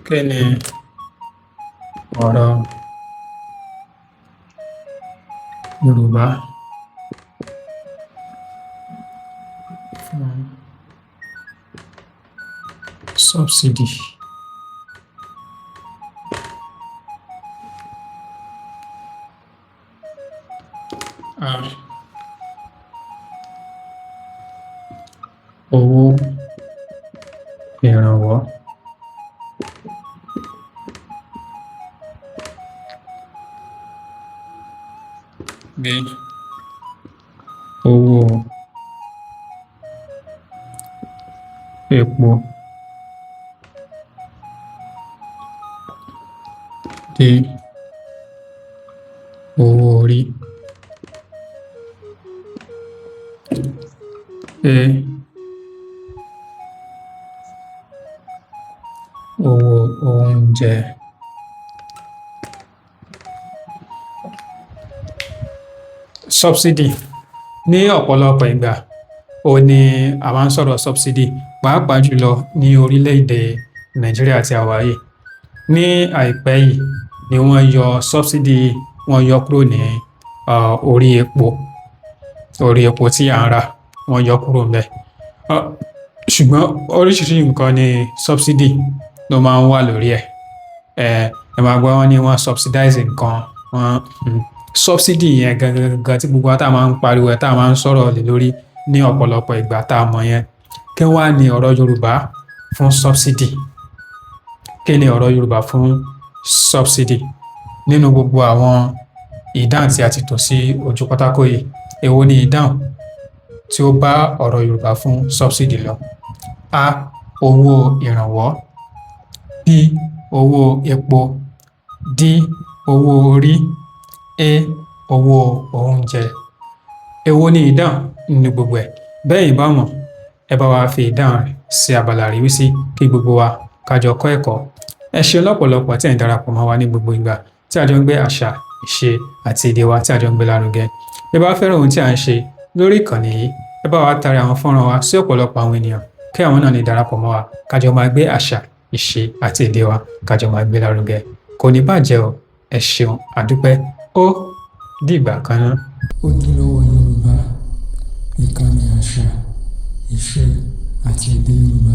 Kí ni ọ̀rọ̀ Yorùbá fún subsidy? A, owó ìrànwọ́. B, owó epo. D, owó orí. E, owó oúnjẹ. Subsidy. Ní ọ̀pọ̀lọpọ̀ ìgbà òun ni a máa ń sọ̀rọ̀ subsidy, pàápàá jùlọ ní orílẹ̀-èdè Nàìjíríà tí a wà yìí. Ní àìpẹ́ yìí ni wọ́n yọ subsidy yìí, wọ́n yọ kúrò ní orí epo, orí epo tí à ń rà, wọ́n yọ kúrò ńbẹ̀. Ṣùgbọ́n oríṣiríṣi nǹkan ni subsidy ló máa ń wà lórí ẹ̀. Ẹ máa gbọ́, wọ́n ní wọ́n subsidize nǹkan, wọ́n subsidy yẹn gangan gangan tí gbogbo wa tá a máa ń pariwo ẹ̀, tá a máa ń sọ̀rọ̀ lé lórí ní ọ̀pọ̀lọpọ̀ ìgbà tá a mọ̀ yẹn. Kí wá ní ọ̀rọ̀ Yorùbá fún subsidy? Kí ni ọ̀rọ̀ Yorùbá fún subsidy? Nínú gbogbo àwọn ìdáhùn tí a ti tò sí ojú pátákó yìí, èwo ni ìdáhùn tí ó bá ọ̀rọ̀ Yorùbá fún subsidy lọ? A, owó ìrànwọ́. B, owó epo. D, owó orí. E, owó oúnjẹ. Èwo ni ìdáhùn nínú gbogbo ẹ̀? Bẹ́yìn bá mọ̀, ẹ bá wa fi ìdáhùn rẹ̀ sí abala àríwísí kí gbogbo wa ká jọ kọ́ ẹ̀kọ́. Ẹ ṣeun lọ́pọ̀lọpọ̀ tí ẹ̀ ń darapọ̀ mọ́ wa ní gbogbo ìgbà tí a jọ ń gbé àṣà, ìṣe àti èdè wa tí a jọ ń gbé lárugẹ. Bí ẹ bá fẹ́ràn ohun tí à ń ṣe lórí ìkànnì yìí, ẹ bá wa tari àwọn fọ́nrán wa sí ọ̀pọ̀lọpọ̀ àwọn ènìyàn kí àwọn náà lè darapọ̀ mọ́ wa, ká jọ máa gbé àṣà, ìṣe àti èdè wa, ká jọ máa gbé lárugẹ. Kò ní bàjẹ́ o. Ẹ ṣeun, a dúpẹ́. Ó dìgbà kan ná. Ojúlówó Yorùbá, ìkànnì àṣà, ìṣe àti èdè Yorùbá.